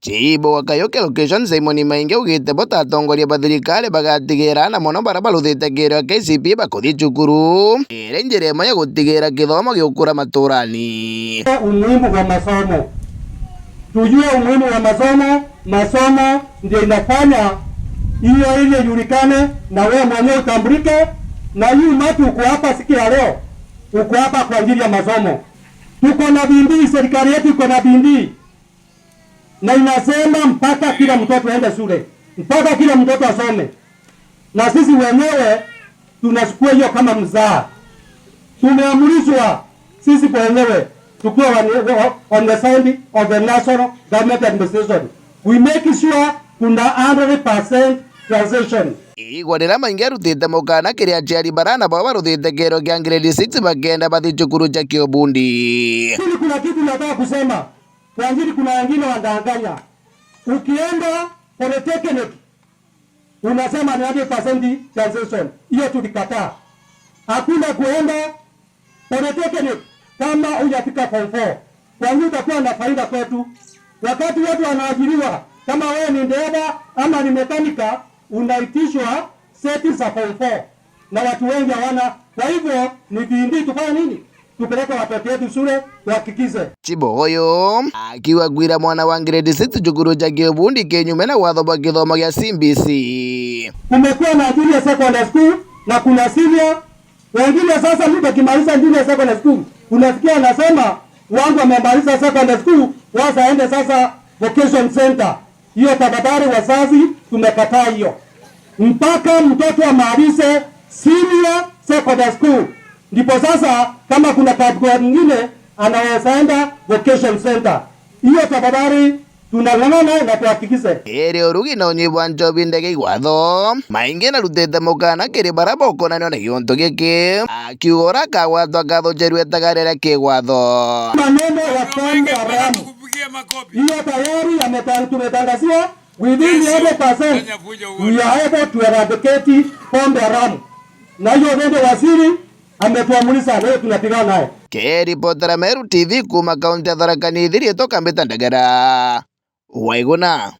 Chibo wa Kayuki location Simon Maingi augite bo ta atongoria ba thirikari bagatigira na muno baria baruthite kiro KCPE bakuthii cukuru iri njira imwe ya gutigira kithomo giukura maturani. Umuhimu wa masomo, tujue umuhimu wa masomo. Masomo ndio inafanya hiyo ili ijulikane na wewe mwenyewe utambulike, na hii umati uko hapa siku ya leo, uko hapa kwa ajili ya masomo. Tuko na bidii, serikali yetu iko na bidii na inasema mpaka kila mtoto aende shule, mpaka kila mtoto asome, na sisi wenyewe tunachukua hiyo kama mzaa. Tumeamrishwa sisi kwa wenyewe tukiwa on the side of the national government administration, we make sure kuna 100% transition. Igwa rĩrĩa Maingi arutĩte mũkana kĩrĩa aciari barana bao baruthĩte kĩero kĩa grade 6 bakenda bathi cukuru cha kĩũbundi. Lakini kuna kitu nataka kusema kwa ajili, kuna wengine wanadanganya. Ukienda polytechnic unasema ni 100% transition, hiyo tulikataa. Hakuna kuenda polytechnic kama hujafika form 4. Kwa hiyo utakuwa na faida kwetu. Wakati watu wanaajiriwa, kama wewe ni dereva ama ni mekanika, unaitishwa seti za form 4 na watu wengi hawana. Kwa hivyo ni bidii, tufanye nini? Tupeleke watoto wetu shule, tuhakikishe Chibogoyo akiwa gwira mwana wa grade 6 cukuru cha kĩũbundi kinyume na watho bwa gĩthomo gĩa CBC. Kumekuwa na junior secondary school na kuna senior wengine. Sasa mtu akimaliza junior secondary school unasikia anasema wangu amemaliza secondary school, wasa aende sasa vocation center. Hiyo tafadhali, wazazi tumekataa hiyo, mpaka mtoto amalize senior secondary school, ndipo sasa kama kuna category nyingine anaweza enda vocation center. Hiyo tafadhali tunang'ang'ana na tuhakikishe. Ĩrĩ ũrugi na ũnyui bwa njobi ndege igwatho Maingi narutĩte mũkana kĩrĩ baria bokonanio na gĩũntũ gĩkĩ akiuga ũrĩa akagwatwo akathũnjĩrwo etagarĩra kĩgwatho. Maneno ya pombe haramu hiyo tayari tumetangazia within 100% we are able to eradicate pombe haramu, na hiyo ndio waziri ametuamulisha leo, tunapigana naye. Keripotera Meru TV kuma kaunti ya Tharaka Nithi rĩtwa Kambĩta Ndegera Waiguna.